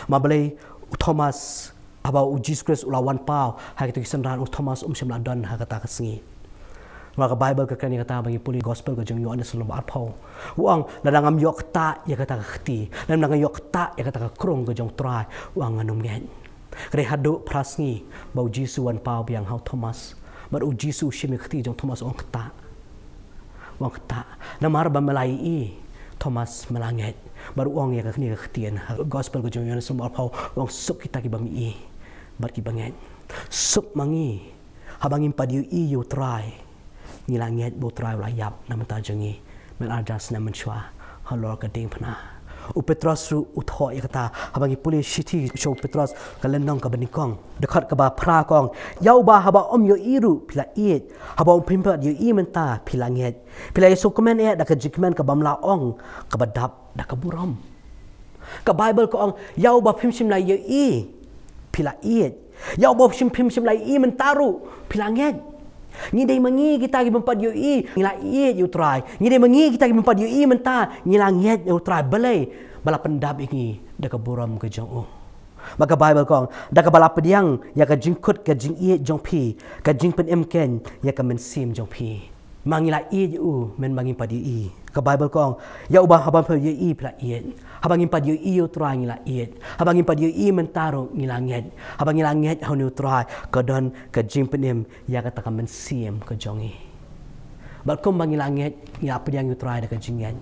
Ma balei u Thomas, haba u Jisu Khrist u la wan paw ha kito ki synran, u Thomas um shym la don ha kata ka sngi? Namar ka Baibl ka kren ïa kata, ba ngi pule Gospel ka jong u Ïoannis lynnong ba arphew. U ong, lada ngam ïoh ktah ïa kata ka kti, lada ngam ïoh ktah ïa kata ka krung ka jong u Trai, u ong, ngan ym ngeit. Ka dei haduh phra sngi ba u Jisu u wan paw biang ha u Thomas. Bad u Jisu u shim ïa ka kti jong u Thomas, u ong, ktah. U ong, ktah. Namar ba me la ïohi, Thomas, me la ngeit. Bad u ong ïa kane ka ktien ha Gospel ka jong u Ïoannis lynnong ba arphew, u ong, suk kita kiba ïohi bad kiba ngeit. Suk ma ngi, haba ngim pat ïohi ïa u Trai, ngi la ngeit ba u Trai u la ïap na ka bynta jong ngi mynta ar hajar snem mynshuwa halor ka diengphna. U Petros ruh u thoh ïa kata, haba ngi pule shithi sha u Petros ka lynnong kaba nyngkong, dkhot kaba phra ka ong, ïa uba haba ym ïohi ruh phi la ïeit, haba ym pat ïohi mynta phi la ngeit. Phi la ïasngewkmen eh da ka jingkmen kaba ym lah ong, kaba dap da ka burom. Ka Baibl ka ong, ïa uba phim shym la ïohi phi la ïeit, ïa uba phim, phim shym la ïohi mynta ruh phi la ngeit. Ngi dei ma ngi kita ki bym pat ïohi, ngi la ïeit ïa u Trai. Ngi dei ma ngi kita ki bym pat ïohi mynta, ngi la ngeit ïa u Trai. Balei? Ba la pyndap ïa ngi da ka burom ka jong u. Bad ka Baibl ka ong, da kaba la pdiang ïa ka jingkut ka jingïeit jong phi, ka jingpynim keiñ ïa ka mynsiem jong phi. Ma ngi la ïeit ïa u mynba ngim pat ïohi. Ka Baibl ka ong, ïa uba haba ngim pat ïohi phi la ïeit. Haba ngim pat ïohi ïa u Trai ngi la ïeit. Haba ngim pat ïohi mynta ruh ngi la ngeit. Haba ngi la ngeit ha une u Trai, ka don ka jingpynim ïa kata ka mynsiem ka jong ngi. Bad kumba ngi la ngeit, ngi la pdiang ïa u Trai da ka jingngeit.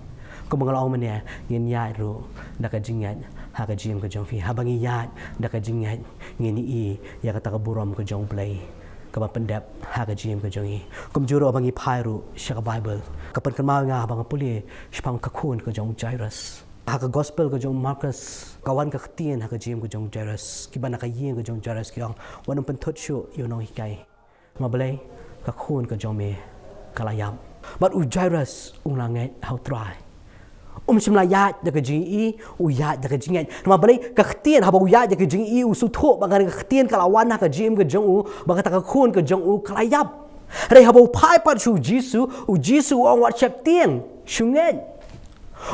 Kumba nga la ong mynne, ngin ïaid ruh da ka jingngeit ha ka jingim ka jong phi. Haba ngi ïaid da ka jingngeit, ngin ïohi ïa kata ka burom ka jong U Blei kaba pyndep ha ka jingim ka jong ngi. Kumjuh ruh haba ngi phai ruh sha ka Baibl, ka pynkynmaw ïa nga haba nga pule shaphang ka khun ka jong u Jairus. Ha ka Gospel ka jong u Markos, ka wan ka ktien ha ka jingim ka jong u Jairus, kiba na ka ïing ka jong u Jairus ki ong, wat nym pynthut shuh ïa u nonghikai. Ma balei? Ka khun ka jong me ka la ïap. Bad u Jairus u la ngeit ha u Trai. Um shym la ïaid da ka jingïohi, u ïaid da ka jingngeit. Ma balei? Ka ktien, haba u ïaid da ka jingïohi, u sngewthuh ba kane ka ktien ka la wan ha ka jingim ka jong u, ba kata ka khun ka jong u ka la ïap. Hynrei haba u phai pat sha u Jisu, u Jisu u ong, wat sheptieng, shu ngeit.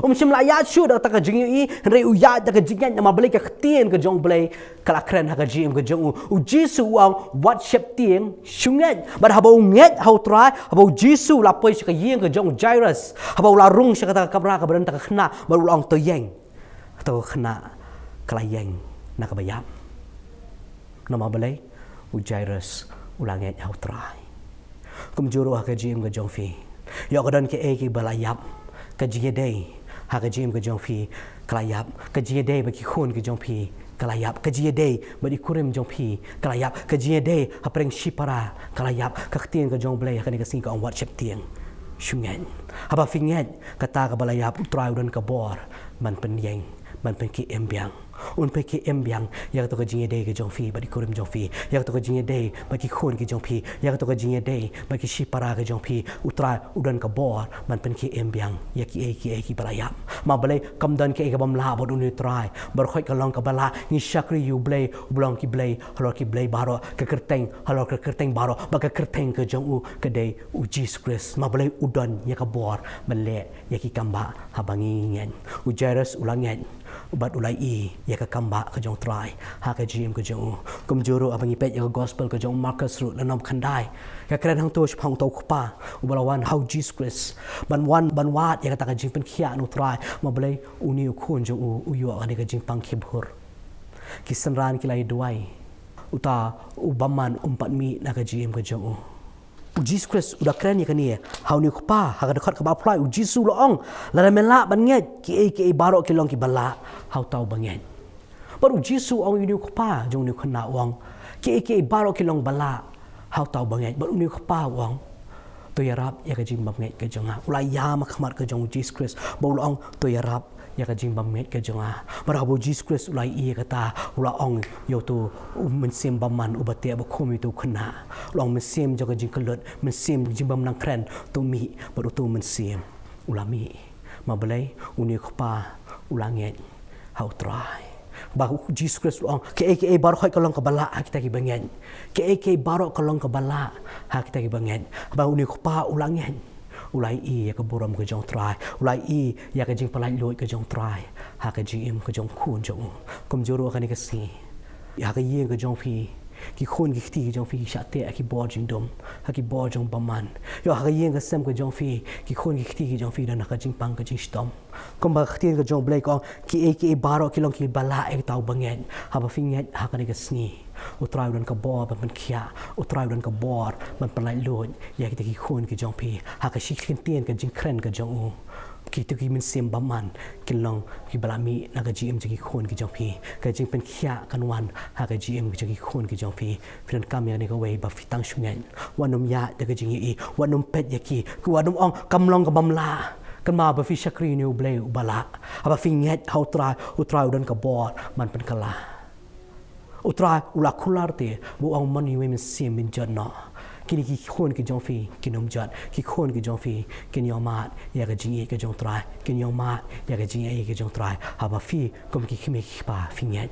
Um shym la ïaid shuh da kata ka jingïohi, hynrei u ïaid da ka jingngeit. Namar balei? Ka ktien ka jong U Blei ka la kren ha ka jingim ka jong u. U Jisu u ong, wat sheptieng, shu ngeit. Bad haba u ngeit ha u Trai, haba u Jisu u la poi sha ka ïing ka jong u Jairus, haba u la rung sha kata ka kamra kaba don kata ka khynnah, bad u la ong, to ïeng. Kata ka khynnah ka la ïeng na kaba ïap. Namar balei? U Jairus u la ngeit ha u Trai. Kumjuh ruh ha ka jingim ka jong phi, ïoh ka don kaei kaei ba la ïap, ka jingïadei ha ka jingim ka jong phi ka la ïap. Ka jingïadei bad ki khun ka jong phi ka la ïap. Ka jingïadei bad i kurim jong phi ka la ïap. Ka jingïadei hapdeng shipara ka la ïap. Ka ktien ka jong U Blei ha kane ka sngi ka ong, wat sheptieng, Shu ngeit. Haba phi ngeit, kata kaba la ïap, U Trai u don ka bor ban pynïeng, ban pynkhie im biang. Un pynkhie im biang ïa kato ka jingïadei ka jong phi bad i kurim jong phi, ïa kato ka jingïadei bad ki khun ki jong phi, ïa kato ka jingïadei bad ki shipara ka jong phi. U Trai u don ka bor ban pynkhie im biang ïa kiei kiei kiba la ïap. Ma balei kam don kiei kibym lah bad une U Trai? Baroh khoit ka long kaba lah. Ngi shakri ïa U Blei uba long ki blei halor ki blei baroh, ka kyrteng halor ka kyrteng baroh, bad ka kyrteng ka jong u ka dei U Jisu Khrist. Ma balei? U don ïa ka bor ban leh ïa ki kam ba haba ngi ngeit. U Jairus u la ngeit bad u la ïohi ïa ka kam ba ka jong U Trai ha ka jingim ka jong u. Kumjuh ruh haba ngi peit ïa ka gospel ka jong u Markus ruh, lynnong khyndai, ka kren hangto shaphang uta u kpa uba la wan ha U Jisu Khrist ban wan ban wad ïa kata ka jingpynkhiah na U Trai. Ma balei? Une u khun jong u u ïoh kane ka jingpang khie bhur. Ki synran ki la ïa duwai. Uta u bymman um pat mih na ka jingim ka jong u. U Jisu Khrist u da kren ïa kane ha une u kpa. Ha ka dkhot kaba arphew lai, U Jisu u la ong, lada me lah ban ngeit, kiei kiei baroh ki long kiba lah ha uta uba ngeit. Bad U Jisu u ong ïa une u kpa jong une u khynnah, u ong, kiei kiei baroh ki long ba lah ha uta uba ngeit. Bad une u kpa u ong, to ïarap ïa ka jingbymngeit ka jong nga. U la ïam ha khmat ka jong U Jisu Khrist bad u la ong, to ïarap ïa ka jingbymngeit ka jong nga. Bad haba U Jisu Khrist u la ïohi ïa kata, u la ong ïa uto u mynsiem bymman uba teh bakhum ïa uto u khynnah, u la ong, mynsiem jong ka jingkyllut, mynsiem jingbymnang kren, to mih. Bad uto u mynsiem u la mih. Ma balei? Une u kpa u la ngeit ha U Trai. Ba U Jisu Khrist u ong, kiei kiei baroh khoit ka long kaba lah ha kita kiba ngeit. Kiei kiei baroh ka long kaba lah ha kita kiba ngeit. Ba une u kpa u la ngeit. U la ïohi ïa ka burom ka jong U Trai. U la ïohi ïa ka jingpyllait luid ka jong U Trai ha ka jingim ka jong u khun jong u. Kumjuh ruh ha kane ka sngi, ha ka ïing ka jong phi, ki khun ki kti ki jong phi ki shah teh ha ki bor jingdum, ha ki bor jong bymman. Ïoh ha ka ïing ka sem ka jong phi, ki khun ki kti ki jong phi don ha ka jingpang ka jingshitom. Kumba ka ktien ka jong U Blei ka ong, kiei kiei baroh ki long kiba lah ïa uta uba ngeit. Haba phi ngeit ha kane ka sngi, U Trai u don ka bor ban pynkhiah, U Trai u don ka bor ban pyllait luid ïa kita ki khun ki jong phi ha ka shi kyntien ka jingkren ka jong u. Kito ki mynsiem bymman kin long kiba la mih na ka jingim jong ki khun ki jong phi. Ka jingpynkhiah kan wan ha ka jingim jong ki khun ki jong phi. Phi donkam ïa kane kawei, ba phi tang shu ngeit. Wat nym ïaid da ka jingïohi, wat nym peit ïa ki, wat nym ong kam long ka bym lah. Kynmaw ba phi shakri ïa une U Blei uba lah. Haba phi ngeit ha U Trai, U Trai u don ka bor ban pynkylla. U Trai u la kular te ba u ong, mon ïa uwei u mynsiem, men jot noh. Kine ki khun ki jong phi kin ym jot. Ki khun ki jong phi kin ïohmad ïa ka jingïeit ka jong U Trai, kin ïohmad ïa ka jingïeit ka jong U Trai. Haba phi kum ki kmie ki kpa phi ngeit.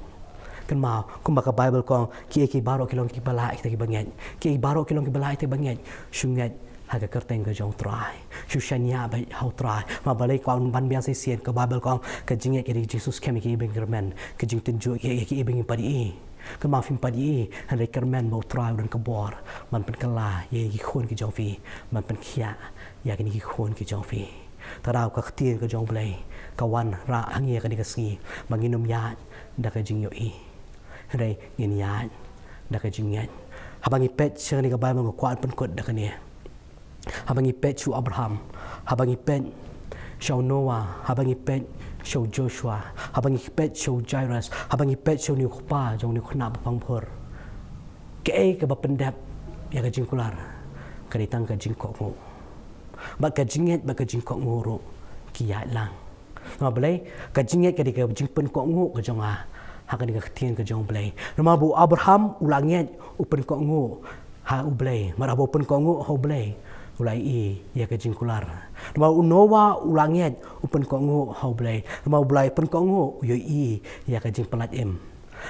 Kynmaw, kumba ka Baibl ka ong, kiei kiei baroh ki long kiba lah ïa kita kiba ngeit. Kiei baroh ki long kiba lah ïa kita kiba ngeit. Shu ngeit ha ka kyrteng ka jong U Trai. Shu shaniah beit ha U Trai. Ma balei? Ka wan ban biang shisien, ka Baibl ka ong, ka jingngeit ka dei ka jingsuh skhem ïa kiei ba ngi kyrmen, ka jingtynjuh ïa kiei ba ngi pat ïohi. Kynmaw, phim pat ïohi, hynrei kyrmen ba U Trai u don ka bor ban pynkylla ïa ki khun ki jong phi, ban pynkhiah ïa kine ki khun ki jong phi. Te ruh ka ktien ka jong U Blei ka wanrah ha ngi ha kane ka sngi ba ngin ym ïaid da ka jingïohi, hynrei ngin ïaid da ka jingngeit. Haba ngi peit sha kane ka Baibl, nga kwah pynkut da kane. Haba ngi peit sha u Abraham, haba ngi peit sha u Noah, haba ngi peit sha u Joshua, haba ngi peit sha u Jairus, haba ngi peit sha une u kpa jong une u khynnah ba pang bhur, kaei kaba pyndep ïa ka jingkular? Ka dei tang ka jingkohnguh. Bad ka jingngeit bad ka jingkohnguh ruh ki ïaid lang. Namar balei? Ka jingngeit ka dei ka jingpynkohnguh ka jong nga ha kane ka ktien ka jong U Blei. Namar ba u Abraham u la ngeit, u pynkohnguh ha U Blei. Namar ba u pynkohnguh ha U Blei, u la ïohi ïa ka jingkular. Namar u Noah u la ngeit, u pynkohnguh ha U Blei. Namar U Blei pynkohnguh, u ïohi ïa ka jingpyllait im.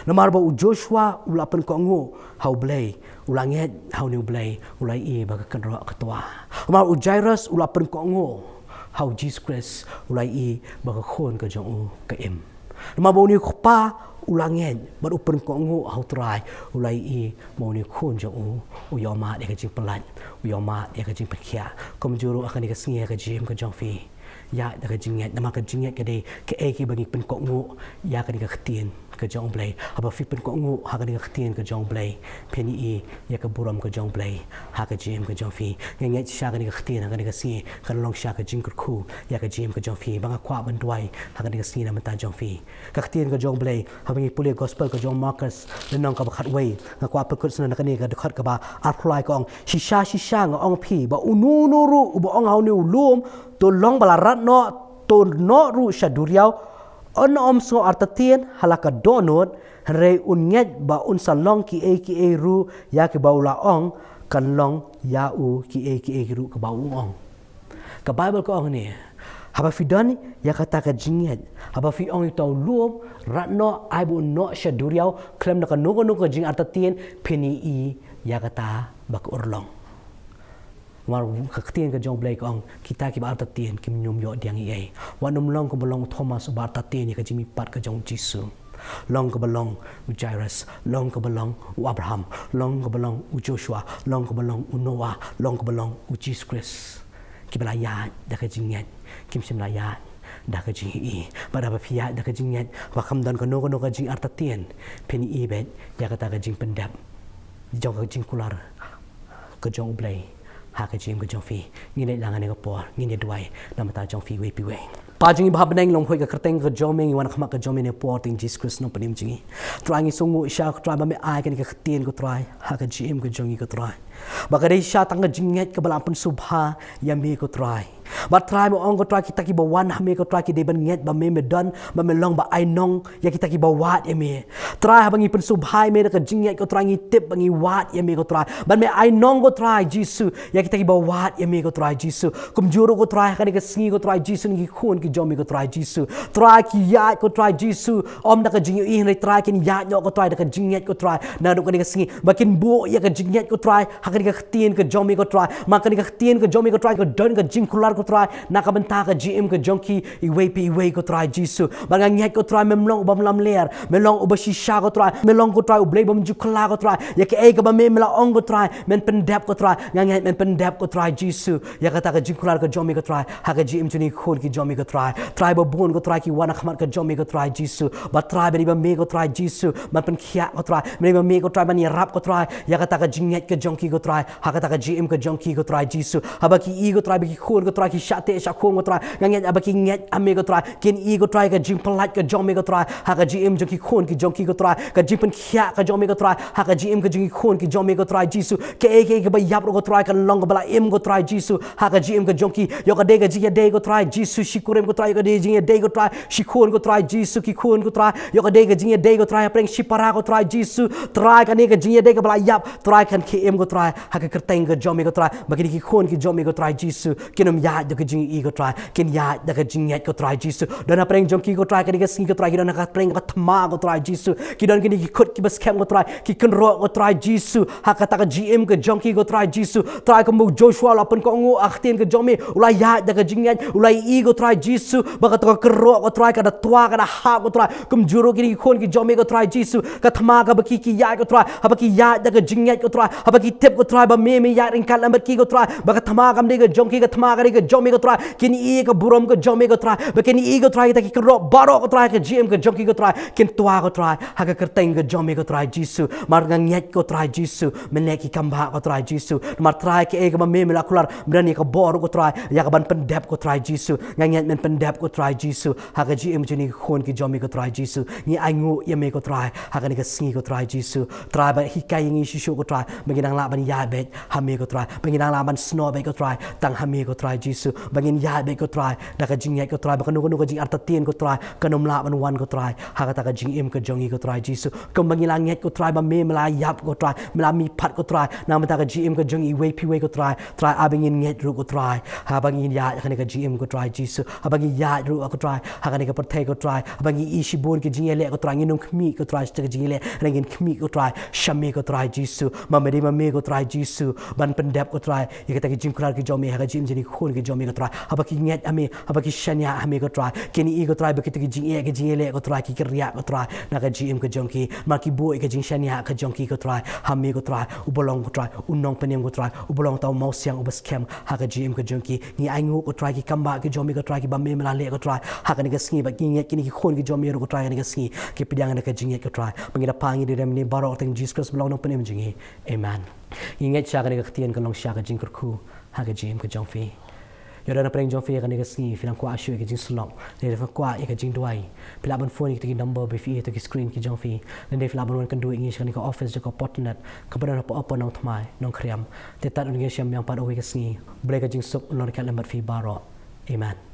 Namar ba u Joshua u la pynkohnguh ha U Blei, u la ngeit ha une U Blei, u la ïohi ba ka kynroh ka twa. Namar u Jairus u la pynkohnguh ha u Jisu Khrist, u la ïohi ba ka khun ka jong u ka im. Namar ba une u kpa u la ngeit bad u pynkohnguh ha U Trai, u la ïohi ba une u khun jong u u ïohmad ïa ka jingpyllait, u ïohmad ïa ka jingpynkhiah. Kumjuh ruh ha kane ka sngi ha ka jingim ka jong phi, Ïaid da ka jingngeit, namar ka jingngeit ka dei kaei kaba ngi pynkohnguh ïa kane ka ktien ka jong U Blei. Haba phi pynkohnguh ha kane ka ktien ka jong U Blei, phin ïohi ïa ka burom ka jong U Blei ha ka jingim ka jong phi. Nga ngeit shisha kane ka ktien ha kane ka sngi kan long shisha ka jingkyrkhu ïa ka jingim ka jong phi. Ba nga kwah ban duwai ha kane ka sngi na ka bynta jong phi. Ka ktien ka jong U Blei, haba ngi pule gospel ka jong u Markus, lynnong kaba khatwei, nga kwah pynkut sngewbha na kane ka dkhot kaba arphew lai, ka ong: Shisha shisha nga ong ïa phi, ba uno uno ruh uba ong ha une u lum, to long ba la rat noh, to noh ruh sha duriaw, un ym sngew artatien ha la ka dohnud, hynrei un ngeit ba un sa long kiei kiei ruh ïa kiba u la ong, kan long ïa u kiei kiei ruh kiba u ong. Ka Baibl ka ong hangne, haba phi don ïa kata ka jingngeit, haba phi ong ïa uta u lum, rat noh, ai ba un noh sha duriaw, khlem da kano kano ka jingartatien, phin ïohi ïa kata ba ka urlong. Namar ka ktien ka jong U Blei ka ong, kita kiba artatien kim nym ïoh diang ei ei. Wat nym long kumba long u Thomas uba artatien ïa ka jingmihpat ka jong U Jisu. Long kaba long u Jairus, long kaba long u Abraham, long kaba long u Joshua, long kaba long u Noah, long kaba long U Jisu Khrist. Kiba la ïaid da ka jingngeit, kim shym la ïaid da ka jingïohi. Bad haba phi ïaid da ka jingngeit, ba kam don kano kano ka jingartatien, phin ïohi beit ïa kata ka jingpyndep jong ka jingkular ka jong U Blei ha ka jingim ka jong phi. Ngin leit lang ha kane ka por, ngin ïa duwai na ka bynta jong phi iwei pa iwei. Kpa jong ngi ba ha bneng, long poi ka kyrteng ka jong me, ngi wan ha khmat ka jong me ha kane ka por, ha ktien Jisu Khrist u nongpynim jong ngi. Trai, ngi sngewnguh shisha ko Trai ba me ai kane ka ktien ko Trai ha ka jingim ka jong ngi ko Trai. Ba ka dei shisha tang ka jingngeit kaba la pynsngewbha ïa me ko Trai. Bad Trai, me ong ko Trai, kita kiba wan ha me ko Trai ki dei ban ngeit ba me me don, ba me long ba ainong ïa kita kiba wad ïa me. Trai, haba ngi pynsngewbha ïa me da ka jingngeit ko Trai, ngi tip ba ngi wad ïa me ko Trai. Bad me ainong ko Trai Jisu ïa kita kiba wad ïa me ko Trai Jisu. Kumjuh ruh ko Trai, ha kane ka sngi ko Trai Jisu, kine ki khun ki jong me ko Trai Jisu, Trai, ki ïaid ko Trai Jisu, ym da ka jingïohi, hynrei Trai kin ïaid noh ko Trai da ka jingngeit ko Trai. Naduh kane ka sngi ba kin buh ïa ka jingngeit ko Trai ha kane ka ktien ka jong me ko Trai. Ma kane ka ktien ka jong me ko Trai ka don ka jingkular ko Trai na ka bynta ka jingim ka jong ki iwei pa iwei ko Trai Jisu. Bad nga ngeit ko Trai mem long u bym lamler, me long uba shisha ko Trai, me long ko Trai U Blei bym ju kylla ko Trai. Ïa kaei kaba me me la ong ko Trai, men pyndep ko Trai. Nga ngeit men pyndep ko Trai Jisu ïa kata ka jingkular ka jong me ko Trai ha ka jingim jong kine ki khun ki jong me ko Trai. Trai, ba bun ko Trai ki wan ha khmat ka jong me ko Trai Jisu. Bad Trai, ba dei ba me ko Trai Jisu ban pynkhiah ko Trai, ba dei ba me ko Trai ban ïarap ko Trai ïa kata ka jingngeit ka jong ki ko Trai ha kata ka jingim ka jong ki ko Trai Jisu. Haba ki ïohi ko Trai ba ki khun ko Trai ki shah teh shah khum ko Trai, nga ngeit haba ki ngeit ha me ko Trai, kin ïohi ko Trai ka jingpyllait ka jong me ko Trai ha ka jingim jong ki khun ki jong ki ko Trai, ka jingpynkhiah ka jong me ko Trai ha ka jingim ka jong ki khun ki jong me ko Trai Jisu. Kaei kaei kaba ïap ruh ko Trai kan long kaba la im ko Trai Jisu ha ka jingim ka jong ki. Ïoh ka dei ka jingïadei ko Trai Jisu shi kurim ko Trai, ïoh ka dei ka jingïadei ko Trai shi khun ko Trai Jisu, ki khun ko Trai, ïoh ka dei ka jingïadei ko Trai hapdeng shipara ko Trai Jisu. Trai, kane ka jingïadei kaba la ïap Trai kan khie im ko Trai ha ka kyrteng ka jong me ko Trai. Ba kine ki khun ki jong me ko Trai Jisu kin ym ïaid da ka jingïohi ko Trai, kin ïaid da ka jingngeit ko Trai Jisu. Don hapdeng jong ki ko Trai kane ka sngi ko Trai, ki don ha ka pdeng ka thma ko Trai Jisu, ki don kine ki khut kiba skhem ko Trai, ki kynroh ko Trai Jisu ha kata ka jingim ka jong ki ko Trai Jisu. Trai, kumba u Joshua u la pynkohnguh ha ka ktien ka jong me, u la ïaid da ka jingngeit, u la ïohi ko Trai Jisu ba kata ka kynroh ko Trai ka da twa, ka da hap ko Trai. Kumjuh ruh kine ki khun ki jong me ko Trai Jisu, ka thma kaba ki ki ïaid ko Trai, haba ki ïaid da ka jingngeit ko Trai, haba ki tip ko Trai ba me me ïaid ryngkat lem bad ki ko Trai, ba ka thma kam dei ka jong ki, ka thma ka dei ka jong me ko Trai, kin ïohi ka burom ka jong me ko Trai, ba kin ïohi ko Trai kita ki kynroh baroh ko Trai ha ka jingim ka jong ki ko Trai, kin twa ko Trai ha ka kyrteng ka jong me ko Trai Jisu. Namar nga ngeit ko Trai Jisu, men leh ki kam bha ko Trai Jisu. Namar Trai, kaei kaba me me la kular, me don ïa ka bor ko Trai ïa kaban pyndep ko Trai Jisu. Nga ngeit men pyndep ko Trai Jisu ha ka jingim jong kine ki khun ki jong me ko Trai Jisu. Ngi ainguh ïa me ko Trai ha kane ka sngi ko Trai Jisu. Trai, ba hikai ïa ngi shisha ko Trai ba ngin nang lah ban ïaid beit ha me ko Trai, ba ngin nang lah ban snoh beit ko Trai tang ha me ko Trai Jisu, ba ngin ïaid beit ko Trai da ka jingngeit ko Trai, ba kano kano ka jingartatien ko Trai kan ym lah ban wan ko Trai ha kata ka jingim ka jong ngi ko Trai Jisu. Kumba ngi la ngeit ko Trai ba me me la ïap ko Trai, me la mihpat ko Trai na ka bynta ka jingim ka jong ngi iwei pa iwei ko Trai. Trai, ai ba ngin ngeit ruh ko Trai haba ngin ïaid ha kane ka jingim ko Trai Jisu, haba ngin ïaid ruh ko Trai ha kane ka pyrthei ko Trai, haba ngi ïohi shibun ki jingïaleh ko Trai, ngin ym khmih ko Trai sha ka jingïaleh, hynrei ngin khmih ko Trai sha me ko Trai Jisu. Ma me dei ma me ko Trai Trai Jisu, ban pyndep ko Trai ïa kita ki jingkular ki jong me ha ka jingim jong ki khun ki jong me ko Trai. Haba ki ngeit ha me, haba ki shaniah ha me ko Trai, kine i ko Trai ba kita ki jingeh ki jingeh leh ko Trai, ki kyrïah ko Trai na ka jingim ka jong ki. Namar ki buh ïa ka jingshaniah ka jong ki ko Trai ha me ko Trai, uba long ko Trai u nongpynim ko Trai, uba long uta u mawsiang uba skhem ha ka jingim ka jong ki. Ngi ainguh ko Trai ki kambah ki jong me ko Trai, kiba me me la leh ko Trai ha kane ka sngi, bad ngi ngeit kine ki khun ki jong me ruh ko Trai ha kane ka sngi ki pdiang ïa ka jingngeit ko Trai. Ba ngi da pan ngi da rem ïa kane baroh ha ka kyrteng Jisu Khrist ba long u nongpynim jong ngi. Amen. Ngi ngeit sha kane ka ktien kan long sha ka jingkyrkhu ha ka jingim ka jong phi. Ïoh don hapdeng jong phi ha kane ka sngi, phi nang kwah shuh ïa ka jingsyllok, lane phi kwah ïa ka jingduwai, phi lah ban phone ïa kita ki number ba phi ïohi ha ki screen ki jong phi, lane phi lah ban wan kynduh ïa ngi sha kane ka office jong ka Portnet kaba don hapoh Upper Nongthymmai, Nongkrem. Te tad un ïashem biang pat ha kawei ka sngi. U Blei ka jingsuk un long ryngkat lem bad phi baroh. Amen.